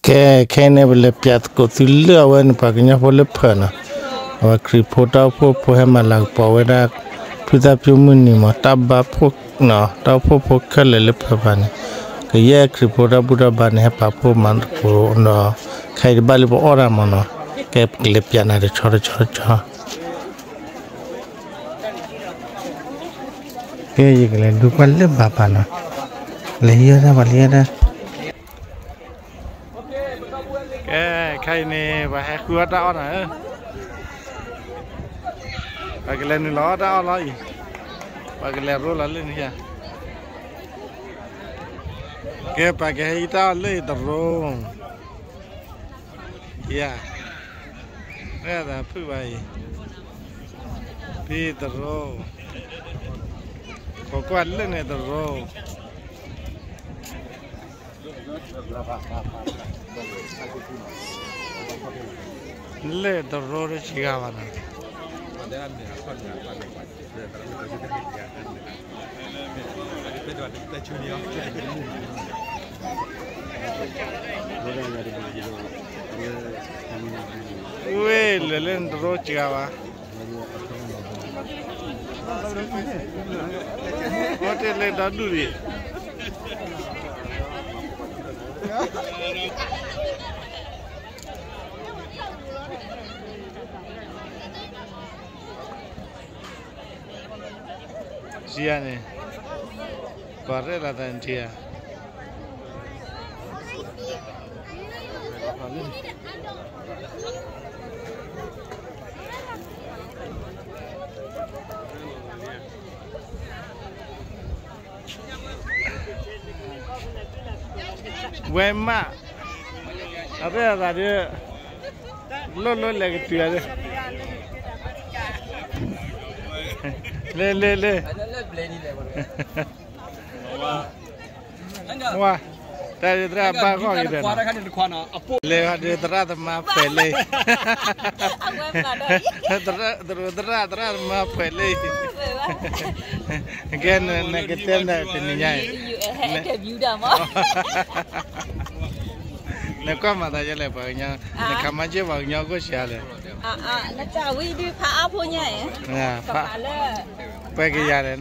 ကဲ ခဲအံၤန့ၣ် ပလဲၤပၠးသကိးသုလၢအဝဲန့ၣ် ပှၤကညီဖိလၢဖၢးနီၤ, အဝဲခရံာ်ဖိတၢ်အိၣ်ဖှိၣ်ဖိဟဲမၤလၤကပီၤဝဲဒၣ် ဖုသၣ်ဖၠူမုၢ်နံၤမး တၢ်ဘါဖှိၣ်, တၢ်အိၣ်ဖှိၣ်ဖိခဲလၢာ်လၢဖၢးဖၢးန့ၣ်, ကယဲၢ်ခရံာ်ဖိတၢ်ဘူၣ်တၢ်ဘါန့ၣ် ဟဲပာ်ဖှိၣ်မၤသကိးဒီး ခဲအံၤတဘၣ်လၢပအီၣ်တၢ်မးနီၤ, ကဲပကလဲၤပၠးနၤတဆီတဆီတဆီ ကဲ ယကလဲၤဒိကွၢ်လၢဘၣ်ပၢ်နီၤ, လဲၤဟံးအီၣ်တၢ် ပှၤလံအီၣ်တၢ်, ကဲ ခဲအံၤန့ၣ် ပှၤဟဲဃုအီၣ်တၢ်အီၣ်နီၤဧၢ, ပှၤကလဲၤနုာ်လီၤအီၣ်တၢ်အီၣ်လီၤအံၤ, ပှၤကလဲၤရိလီၤလၢန့ၣ်ဧါ, ကဲ ပှၤကဟဲဟံးတၢ်အီၣ်လၢအံၤတရိ, ယၤ ဖုၣ်ဘၣ်အံၤ, ဖံတရိ, ပကွၢ်လၢန့ၣ်တရိ, လၢတရိတစှၤဘၣ်နီၤ, ဝ့ၢ်လၢလၢနတရိစှၤဘၣ်, အိၣ်တ့ၢ်လၢဒီဒူၣ်ဒံး စံးယၤန့ၣ်, ပှၤရဲၣ်လီၤသးနထံဧါ, ဝဲမး, အရဲၣ်အသးဒ်, လိၣ်လိၣ်လဲၤကတုၤဧါဒ်, လ့လ့လ့, ဝါ, တၢ်ဒ်သရၣ်ဘၣ်ဂီၢ်က့ၤဒီး, လဲၤဂီၤဒ်သရၣ်သမါဖှဲးလ့, သရၣ်သရၣ်သရၣ်သမါဖှဲးလ့, ကဲနကတဲနတနံၤညါအံၤ, နကွၢ်မၤသးယဲလဲၣ်ပှၤကညီ, နခးမၤက့ၢ်ပှၤကညီအခိၣ်ဆံးလဲၣ်, နတၢ်ဝံဒုးဖးအါဖိညါအံၤ, ပှဲၤကယၤလဲၣ်,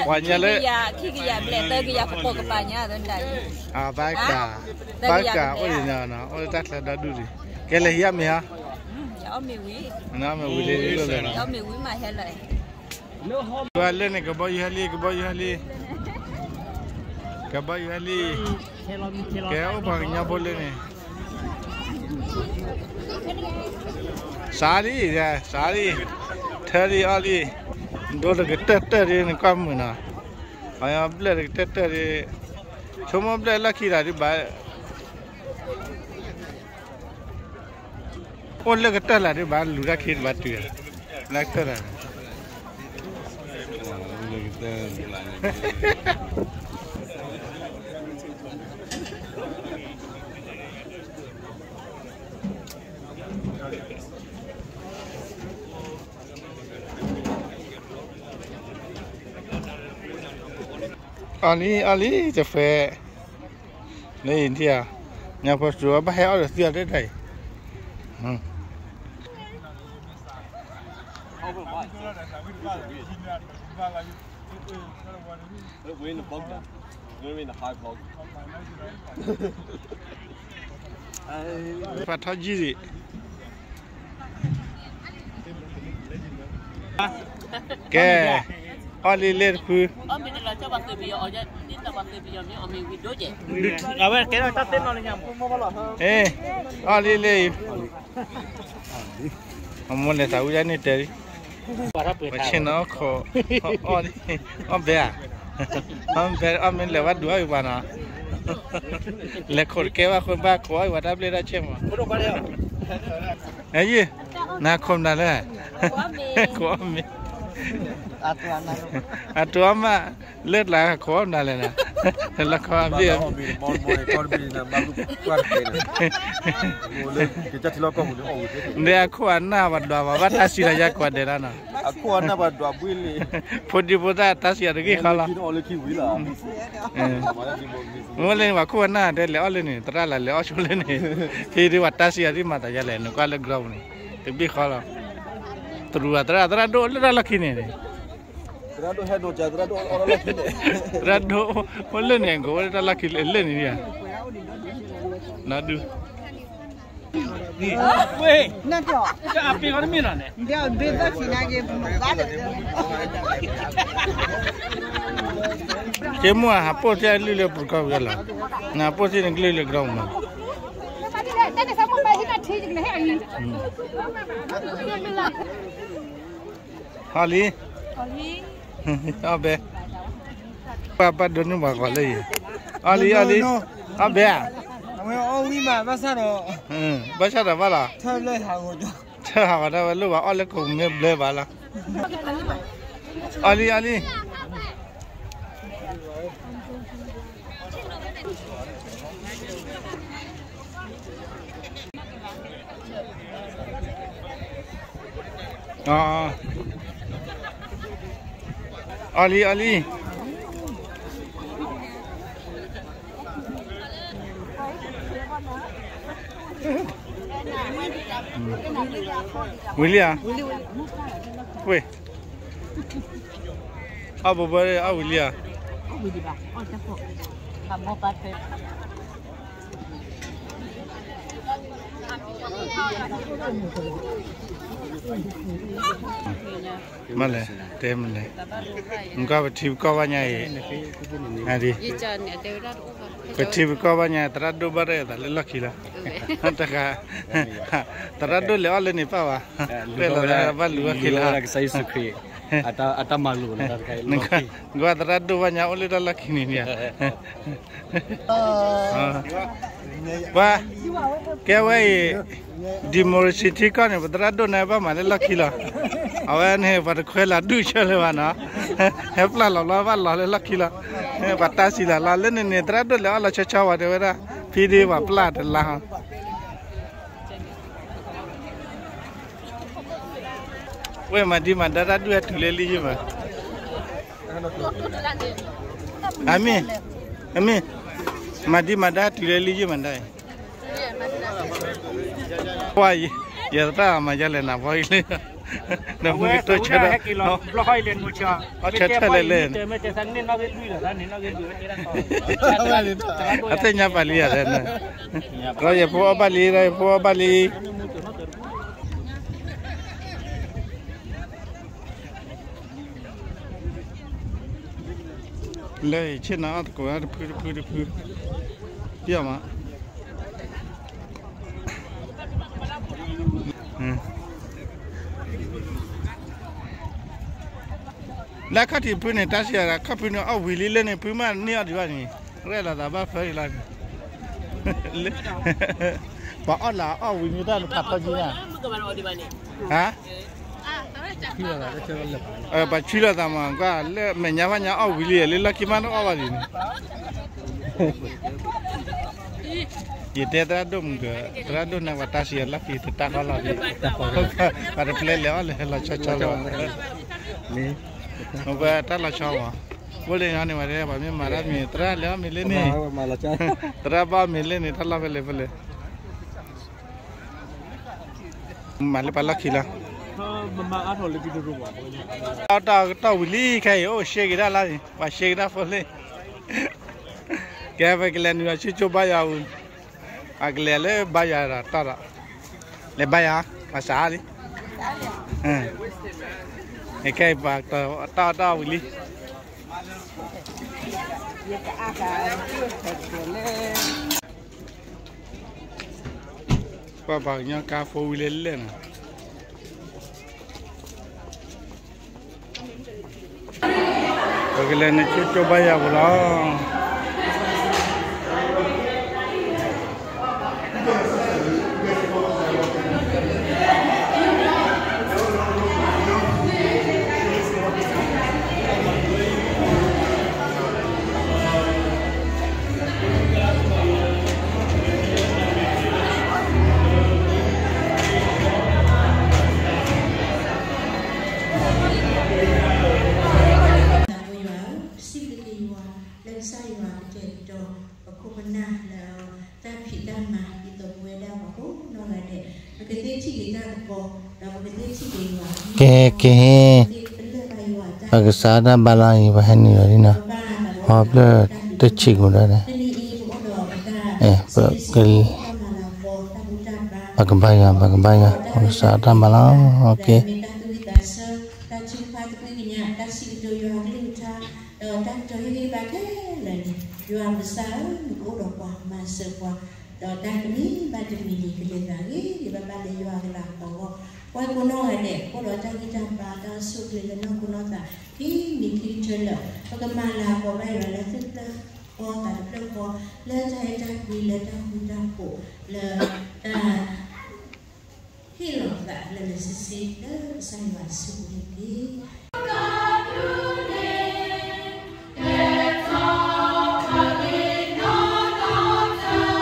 ပှၤညါလၢ, ခံကယၤဘျဲၣ်သၢကယၤကပိာ်ကပၤညါ, ဘၣ်ကး, ဘၣ်ကးအိၣ်ဒံးနီၤ, အိၣ်လၢတၢ်ချၢဒီဒူၣ်ဒံး, ကဲလဲၤဟံးအီၣ်မ့ၤဟီ, နအီၣ်မ့ၤဝံၤလံ, အီၣ်မ့ၤဝံၤမးဟဲလီၤ, ကဘီယူၤဟဲလံ ကဘီယူၤဟဲလံ, ကဘီယူၤဟဲလံ, ကဲအိၣ်ပှၤကညီဖိလၢန့ၣ်, စးလံ, စးလံ, ထၢလံအီၣ်လံ, ဒိတကတၢၢ်တၢၢ်ဒ်နကွၢ်မုာ်နီၤ, ပှၤကညီဘျဲၣ်တကတၢၢ်တၢၢ်ဒ်, ဆိကမိၣ်ဘျဲၣ်လီၢ်ခံဒီးဒ်ဘၣ် အိၣ်လၢကတၢၢ်လၢဒ်ဘၣ် လူၤတၢ်ခံတဘၣ်တုၤ, လၢကတၢၢ်လၢ, အီၣ်လံ အီၣ်လံ တဖဲ, လၢအံၤထံၣ်ဧါ, ညၣ်ဖိစူၤအဘၣ်ဟဲအီၣ်ဒီးသံအီၤတတၢ်အံၤ, ပှၤထီၣ်ကံၢ်ဒံး, ကဲ, အီၣ်လံလ့ၣ်တဖု, အဝဲကဲထီၣ်တၢ်သ့ၣ်နီၣ်လၢညါမး, အ့, အီၣ်လံလ့ၣ်အံၤ, အမိၢ်လဲၤသးဝံၣ်ဒၣ်န့ၣ်တဲလံ, ပှၤဆ့ၣ်နီၤခိး, အီၣ်ဘဲဧါ, အီၣ်ဘဲ အီၣ်မ့ၢ်လဲၤဘၣ်ဒုးအီၣ်အံၤပှၤနီၤ, လဲၤခိးတကဲဘၣ်ဃိဘၣ်ခိးအီၣ်အံၤပှၤတၢ်ဘျ့တၢ်ဆ့ၣ်မး, အယံၤ, နၤခိးမနုၤလဲၣ်, ခိးအီၣ်မ့ၤ, အတိအီၣ်မး, လၢကျါခိးအီၣ်မနုၤလဲၣ်နၤ, လၢခီအဘ့ၣ်, ဒီးအခိၣ်အနၢ်ပှၤဒွးပှၤဘၣ်တၢ်စံးလီၤယါကိးဂၤဒဲးလီၤနီၤ. အခိၣ်အနၢ်ပှၤဒွးဘှံးလံ. ဖိဒံဖိသၣ်တၢ်စံးအတဂ့ၢ်ခီလီၤ. အီၣ်လၢခံဝံၤလီၤ. မ့ၢ်လၢန့ၣ် ပှၤခိၣ်ပှၤနၢ်တဲလဲၤအီၣ်လၢန့ၣ် သရၣ်လၢလဲၤအီၣ်ဆိလၢန့ၣ်, ဖဲဒ်ပှၤတၢ်စံးအဒ်မၤသးယါလဲၣ် နကွၢ်လၢ ground န့ၣ် တဘ့ၣ်ဃီလီၤ. တရူးအသရၣ် သရၣ်ဒိၣ်လၢတၢ်လီၢ်ခံန့ၣ်န့ၣ်, သရၣ်ဒိၣ်အိၣ်လၢန့ၣ် ကအိၣ်လၢတၢ်လီၢ်ခံလၢန့ၣ်ဧါ, နီၢ်ဒု ဝ့ၢ်, အပ့ၤဃီတမ့ၢ်နီၤန့ၣ်, က့မိၢ်ဧၢ ဟးပိာ်ထံအကလုၢ်လၢပကီၢ်ပဂဲၤလီၤ, နဟးပိာ်ထံနကလုၢ်လၢ ground မး. အီၣ်လံ, အီၣ်ဘဲ, ပှၤဒိးန့ၢ်ပှၤဂီၤလၢအံၤ, အီၣ်လံ အီၣ်လံ, အီၣ်ဘဲဧါ, အဝဲအီၣ်ဝံၤမး ဘၣ်ဆၣ်ဒီး, ဘၣ်ဆၣ်ဒီးဘၣ်လီၤ, ထၢလၢဟးဂီၤဒီး, ထၢဟးဂီၤဒၣ်ဝဲလိၣ်ဘၣ်အီၣ်လၢခိၣ်မ့ၢ်ဘျၢဘၣ်လီၤ. အီၣ်လံ အီၣ်လံ. အီၣ်လံ အီၣ်လံ. ဝံၤလံဧါ, ဝ့ၢ်, အီၣ်ဘိဘၢအီၣ်ဝံၤလံဧါ. မ့ၢ်လဲၣ်, တဲမ့ၢ်လဲၣ်, နကွၢ်ပထံပကီၢ်ဘၣ်ညါအံၤ, ပထံပကီၢ်ဘၣ်ညါ သရၣ်ဒိၣ်ဘၣ်ရဲၣ်အသးလၢလီၢ်ခံလီၤ, တဃၣ်, သရၣ်ဒိၣ်လဲၤအီၣ်လၢန့ၣ်ပၢ်ဘၣ်, ရဲၣ်လီၤသးဘၣ်လူၤအီၣ်ခံလီၤ, ကစၢ်ယ့ၣ်ၡူးခရံာ်, အတၢ်မၤလိာ်, နကွၢ်သရၣ်ဒိၣ်ဘၣ်ညါအိၣ်လၢတၢ်လီၢ်ခံန့ၣ်န့ၣ် ပှၤ, ကဲဝဲအံၤ, democracy ထံကီၢ်န့ၣ် ပသရၣ်ဒိၣ်န့ၣ်ဘၣ်မၤလၢလီၢ်ခံလီၤ, အဝဲန့ၣ် ပှၤတခွဲးလီၤဒူၣ်ဆၢလၢၤဘၣ်နီၤ, ဟဲပျၢ်လီၤဘျီဘၣ်လီၤလၢလီၢ်ခံလီၤ, ပှၤတၢ်စံးလီၤလီၤလၢန့ၣ်န့ၣ် သရၣ်ဒိၣ်လဲၤအီၣ်လီၤဆီဆီဝဲတဲဝဲဒၣ်, ဖံဒ့ပှၤပျၢ်တလါဟီ ဝဲမၤဒံးမၤဒါတၢ်ဒုးဟဲတုၤလၢလံယုၢ်မး, အမ့ၢ်, အမ့ၢ်, မၤဒံးမၤဒါတုၤလၢလံယုၢ်မးဒၣ်အံၤ, ပှၤ, ယသရၣ်မၤယါလဲၣ်နၤဘီအံၤလၢ, နမုၢ်ကတိၤဆၢဒီး, အီၣ်ဆၢထၢၣ်လဲၣ်လဲၣ်, အသ့ၣ်ညါပာ်လံယၤလဲၣ်, ဒီးယဖိအီၣ်ဘၣ်လံ ဒီးယဖိအီၣ်ဘၣ်လံ လၢယဆ့ၣ်နီၤအီၣ်သကိးတဖုတဖုတဖု, ပျီမး, လၢခီၣ်ထံးဖုန့ၣ် တၢ်စံးယၤ ခီၣ်ဖုန့ၣ် အီၣ်ဝံၤလံလၢန့ၣ် ဖုမ့ၢ်န့ၢ်အီၣ်ဒံးဘၣ်န့ၣ်, ရဲၣ်လီၤသးဘၣ်ဖၢအံၤလီၤန့ၣ်, ပှၤအီၣ်လၢအီၣ်ဝံၤမ့ၢ်တၢ်တဖးထီကံန့ၣ်, ဟါ ပှၤဆှံလီၤသးမး ကွၢ်လၢမဲာ်ညါဘၣ်ညါအီၣ်ဝံၤလံ လၢလီၢ်ခံမးတအီၣ်ဘၣ်ဒံးန့ၣ်, ယတဲသရၣ်ဒိၣ်မုၢ်က, သရၣ်ဒိၣ်န့ၣ်ပှၤတၢ်စံးအလီၢ်ခံတတၢ်ဃီလီၤဒံး, ပှၤတပျဲလဲၤအီၣ်လဲၤလီၤဆီဆီလီၤ, ပှၤတၢ်လီၤဆီမး, အိၣ်လၢညါန့ၣ်ဝဲ ပှၤမ့ၢ်မၤတၢ်မ့ၢ် သရၣ်လဲၤအီၣ်မ့ၢ်လၢန့ၣ်, သရၣ်ဘၣ်အီၣ်မ့ၢ်လၢန့ၣ် တၢ်လီၢ်ဖဲလဲၣ်ဖဲလဲၣ် မၤလၢပှၤလီၢ်ခံလီၤ, တၢ်တီၢ်ဝံၤလံခဲအံၤ အိၣ်ရှဲက့ၤဒၣ်လၢန့ၣ် ပှၤရှဲက့ၤဒၣ်ဖိလ့ၣ်, ကဲပကလဲၤနုာ်လီၤဆူကၠိဘါယွၤအူ, အကလဲၤလၢဘါယွၤဒီးတီၢ်ဒီး, လဲၤဘါယွၤ, ပှၤစးလံ, ခဲအံၤပှၤတီၢ်တီၢ်ဝံၤလံ ပှၤပှၤကညီကါ four wheel လဲၣ်လဲၣ်န့ၣ်, ပကလဲၤနုာ်ဆူကၠိဘါယွၤပူၤလီၤ. ပနၢ်လၢတၢ်ဖံးတၢ်မၤ ဒ်သိးပဝဲဒၣ်ပှၤကိးနီၢ်ဂၤဒဲး ပကသ့ထံၣ်က့ၤတၢ်ကပီၤ ဒီးပကသ့ထံၣ်က့ၤယွၤ ကဲ ကဲ ပကစးတၢ်ဘါလီၤအံၤ ပဟဲနုာ်လီၤဒ်နီၤ ဟီဖျၢၣ်တဆံးကိးဒၣ်ဒီး ပကဘါယွၤ ပကဘါယွၤ ပကစးတၢ်ဘါလီၤ ကဲ တၢ်ထုကဖၣ်သကွံၢ်ကညး တၢ်စံးကတိၤယွၤအကလုၢ်ကထါ ဒီးတၢ်ကတိၤဟ့ၣ်ဂံၢ်ဘါခဲလၢာ်န့ၣ် ယွၤပကစၢ်ဧၢ နကအိၣ်ဒီးပှၤ မၤစၢၤပှၤ ဒီးတၢ်တမံၤဘၣ်တမံၤန့ၣ် ကလဲၤသးဂ့ၤဂ့ၤဘၣ်ဘၣ်လၢယွၤအကလၤကပီၤအဂီၢ် ပှၤကိးနီၢ်ဂၤဒဲး အိၣ်ဒီးတၢ်ဂံၢ်တၢ်ဘါ တၢ်အိၣ်ဆူၣ်အိၣ်ချ့လၢနီၢ်ခိနီၢ်သး ခံမံၤခံကတၢၢ်လၢာ် ပကမၤလၤကပီၤဘၣ်ယွၤလၢသူၣ်တဖျၢၣ်ဃီသးတဖျၢၣ်ဃီ လၢတၢ်အဲၣ်တၢ်ကွံ လၢတၢ်ဃူတၢ်ဖိး လၢတၢ် ဟ့ၣ်လီၤသးလၢာ်လၢာ်ဆ့ဆ့ လၢကစၢ်ယွၤအစုပူၤန့ၣ်တက့ၢ်.တ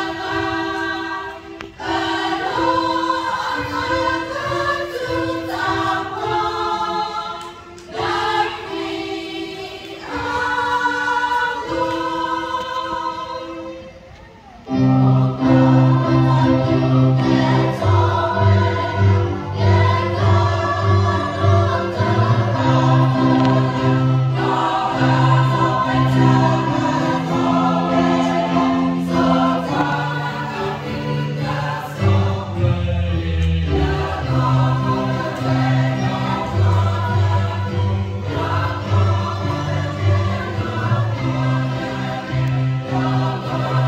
ၢ်အိၣ်ဖှိၣ်ဖိသၣ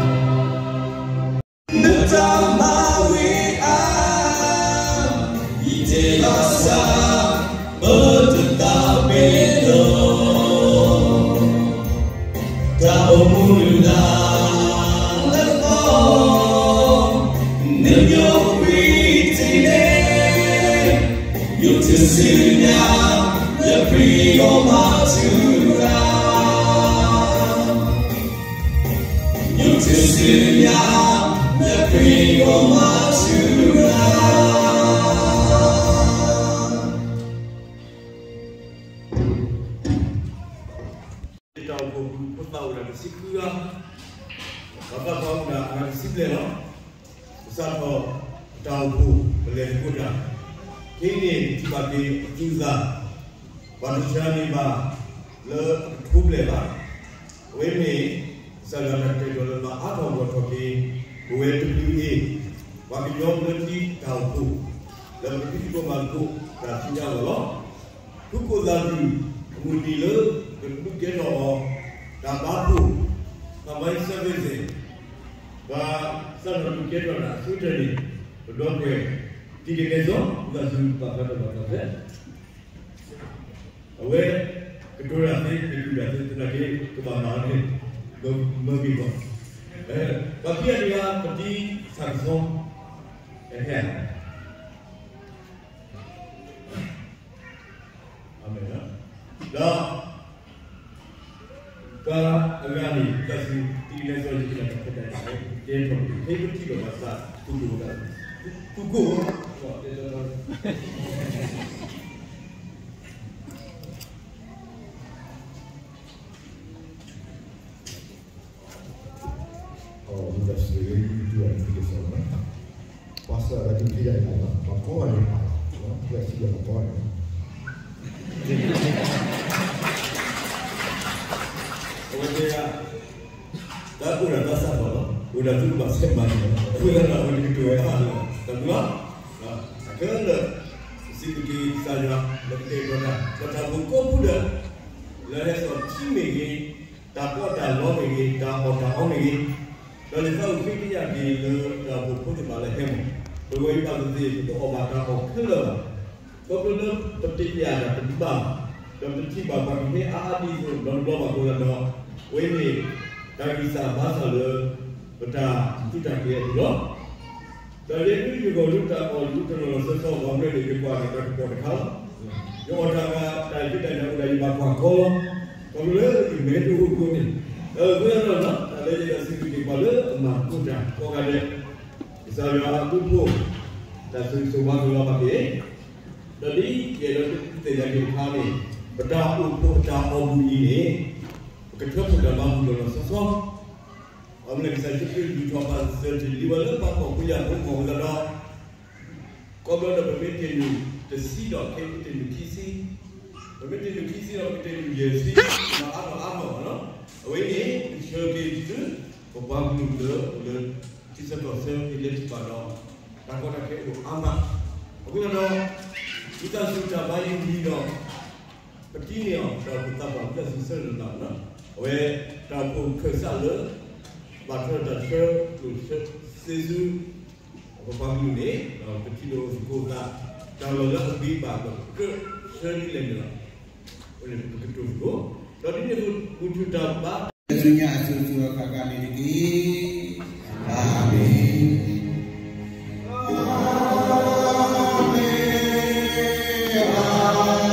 ်အိၣ်ဒၣ်တဆံဃုဂၤ, ပှၤသးပှၢ်အိၣ်ဒၣ်အဂၤတဆံဘျဲၣ်လီၤ. ကစးထီၣ်တၢ်အိၣ်ဖှိၣ် ပလဲၤသကိးတၢ်, ခဲအံၤန့ၣ် ပထံၣ်ဘၣ်က့ၤအသူၣ်အသး, ပှၤတဆှၢန့ၢ်ဘၣ်လၢအကထိဘျဲၣ်ဘၣ်. အဝဲမ့ၢ် ကစၢ်ယွၤတၢ်ကတဲာ်ကတီၤလၢဘၣ်အါထီၣ်ဂီၢ်ထီၣ်က့ၤ ပဝဲတကလုာ်အံၤ, ပှၤကညီလၢခံတၢ်အိၣ်ဖှိၣ် လၢပကဒုးသကိးမၤသကိးတၢ်သ့ၣ်ညါအဂီၢ်လီၤ. ဖုကိၣ်သးဒုၣ် အမုၢ်နံၤလၢ ကဒုးကဲထီၣ်အီၤ တၢ်ဘါဖှိၣ် Combined Services ပှၤစးထီၣ်ဒုးကဲထီၣ်တၢ်အဆိကတၢၢ်န့ၣ် ပဒီပုၢ်ဝဲၢ် တံၤကနဲစီၤ သးစူၤပာ်ဖျါထီၣ်ဘၣ်တၢ်ဖဲ အဝဲ ကတိၤတၢ်သ့ ကဒုးတၢ်သ့ သနာ်က့ ကဘၣ်မၤအီၤန့ၣ် မၢဂ့ၤဂီၢ်, ပှၤခံဂၤတဂၤ ပတံၤဆၣ်ကဆီ ဟဲ ဒီး ပှၤအဂၤန့ၣ် သးစူၤ တံၤကနဲစီၤ ယကနၣ်တၢ်ဖဲတၢ်အံၤ ကဲထီၣ်န့ၣ် ဖဲပထံၣ်လိာ်ဘၣ်သး သူၣ်ကိၢ်သး သူၣ်ကိၢ် ပှၤစၢၤအဂၤဒုးက့ယၤအံၤလီၤ, ပှၤကိးဂၤဒဲး, ပှၤစံးဘၣ်ပှၤကိးဂၤဒဲး, အဝဲတဲယၤ, တၢ်အိၣ်ဒၣ်တၢ်စးထီၣ်လီၤ, အိၣ်ဒၣ်သုကဘၣ်ဆဲးမၤန့ၣ်လီၤ, အဝဲဒၣ်အဝဲတကတိၤဝဲအါလီၤ, တၢ်ဘျုးလီၤ, အခဲလၢာ် စံးဘျုးက့ၤကစၢ်ယွၤ လၢကတဲာ်ကတီၤတၢ် လၢတၢ်အိၣ်ဖှိၣ်ကိးဖုဒၢး လၢဟဲစိာ်ထံမ့ၢ်ဂ့ၤ, တၢ်ပီးတၢ်လီမ့ၢ်ဂ့ၤ, တၢ်အီၣ်တၢ်အီမ့ၢ်ဂ့ၤ, ဒီးလံာ်သးအိၣ်ဃ့ကညးက့ၤလၢတၢ်အိၣ်ဖှိၣ်ဖိသ့ၣ်တဖၣ်လၢဟဲမး, ပဝဲအံၤဘၣ်သ့ၣ်သ့ၣ် ပတအီၣ်ဘၣ်တၢ်အီၣ်ခဲလၢာ်ဘၣ်, ခီဖျိလၢပတယာ်တၢ်တဘၣ်, ဒီးပတထံၣ်ဘၣ်ပှၤကဟဲအါအါဒ်သိး ဒီးတဘျီဘၣ်ကိးဂၤဒီး, အဝဲန့ၣ် တၢ်ဂံၢ်စၢ်ဘါစၢ်လၢ ပတၢ်ထူးတၢ်တီၤအပူၤလီၤ. တၢ်လၢယဂီၢ်လၢတၢ်အီၣ်လၢတနီၤလီၤဆီဆီ ပှၤမ့ၢ်န့ၣ် ယကွၢ်ဒီးတၢ်ကပီၤတခါလီၤ. ယအီၣ်တၢ်ဂၤ တၢ်ယုၢ်တၢ်ယၤအိၣ်ဒၣ်ယဘၣ်ကွၢ်ကီလီၤ. ခီဖျိလၢယမဲာ်တအိၣ်အဃိန့ၣ်, အဃိသတးဒီး တၢ်လၢယတၢ်စံးဘျုးက့ၤပှၤလၢအမၤသကိးတၢ်ကိးဂၤဒဲး, ကစၢ်ယွၤအဘျုးအဖှိၣ်, တၢ်ဆိၣ်ဂ့ၤဆိၣ်ဝါကလီၤဘၣ်က့ၤ ဒီးဒ်ယအဲၣ်ဒိးတဲယၤက့ၤတခါန့ၣ်, ပတၢ်အိၣ်ဖှိၣ်အတၢ်အိၣ်မူအံၤန့ၣ်, ပကထၢဖှိၣ်တၢ်မၤဘူၣ်လီၤလီၤဆီဆီ, အမ့ၢ်ကစၢ်ယ့ၣ်ၡူးခရံာ်ဒုးထီၣ်ဘၣ်သၢထံၣ်လံဝဲလၢပှၤဖှီၣ်ဖိယာ်ဖိအဂီၢ်ဝဲဒၣ်ဒီး, ခီဖျိဒီးပမ့ၢ်တ့ၢ်နုာ်တဆံဒီးခဲအံၤပတ့ၢ်နုာ်ခံဆံ, ပမ့ၢ်တ့ၢ်နုာ်ခံဆံဒီးပကတ့ၢ်နုာ်ယဲၢ်ဆံ, ဒီးအါထီၣ်အါထီၣ်လီၤ. အဝဲန့ၣ် ပဆှၢက့ၤသု, ပပှၤကလုာ်လၢအိၣ်လၢ ထံဆၢကီၢ်ဆၢ ဟ့ၣ်လၢထံၣ်ဘၣ်ဒီး တၢ်ကီတၢ်ခဲအိၣ်အါမး, အဃိသတးဒီး ဝံသးစူၤတၢ်ဘါယွၤအံၤဒီး ပတံၢ်န့ၢ်အီၤ ဒီးပသးပှၢ်ဝံသးစူၤဆၢလၢာ်လီၤ. အဝဲတၢ်အိၣ်ဖှိၣ်ခၢၣ်စးလၢ ဘၣ်ထွဲဒီးတၢ်ဆှၢကျိၣ်ဆှၢစ့ဆူ ပပှၤကလုာ်န့ၣ် ဒီးပထံၣ်လိာ်သကိးသး တၢ်လီၢ်လၢအဂ့ၤဘၣ်ဒီးပကြၢးဆှၢဒ်လဲၣ်န့ၣ်လီၤ. အဃိန့ၣ် ပကတိၤသကိး, ဒီးဒ်န့ၣ်အသိး ဘူၣ်ထီၣ်တၢ်ဘါ လၢညါအစိၤစိၤအဃၣ်ဃၣ်န့ၣ်တက့ၢ်. အၤမ့ၣ်.